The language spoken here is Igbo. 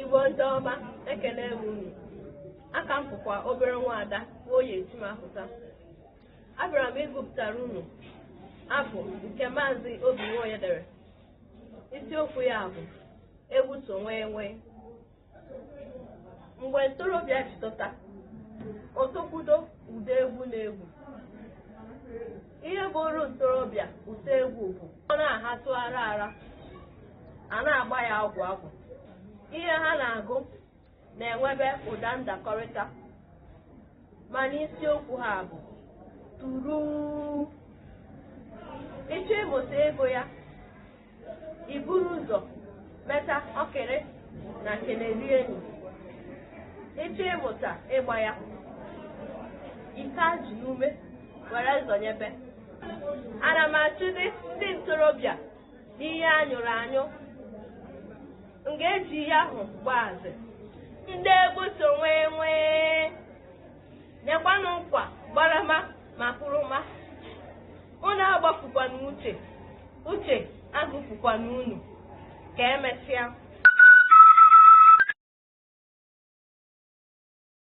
Igbo ndị ọma, ekele m unu. Aka m bụkwa obere nwaada Nwoye Chimapụta. Abịara m ịgụpụtara unu abụ nke Maazị Obi Nwoye dere. Isiokwu ya bụ Egwu so nwee nwee. Mgbe ntorobịa ji tọta, o tokwudo ụda egwu na-egwu. Ihe bụrụ ntorobịa ụtọ egwu bụ ọ na-ahatụ ara ara, a na-agba ya agwụ agwụ. Ihe ha na-agụ na-enwebe ụda ndakọrịta, mana isiokwu ha bụ turuu. Ị chọọ ịmụta ịgụ ya, i buru ụzọ meta ọkịrị na keneri enyi. Ị chọọ ịmụta ịgba ya, ike ajụ n'ume were zọnyebe. Ana m achụdị ndị ntorobịa n'ihe anyụrụ anyụ. M ga-eji ihe ahụ gbaa azị. Ndị egwu so nwee nwee. Nyekwanụ nkwa gbarama ma kwuruma. Unu agbafukwana uche, uche agụfukwana unu. Ka emesịa.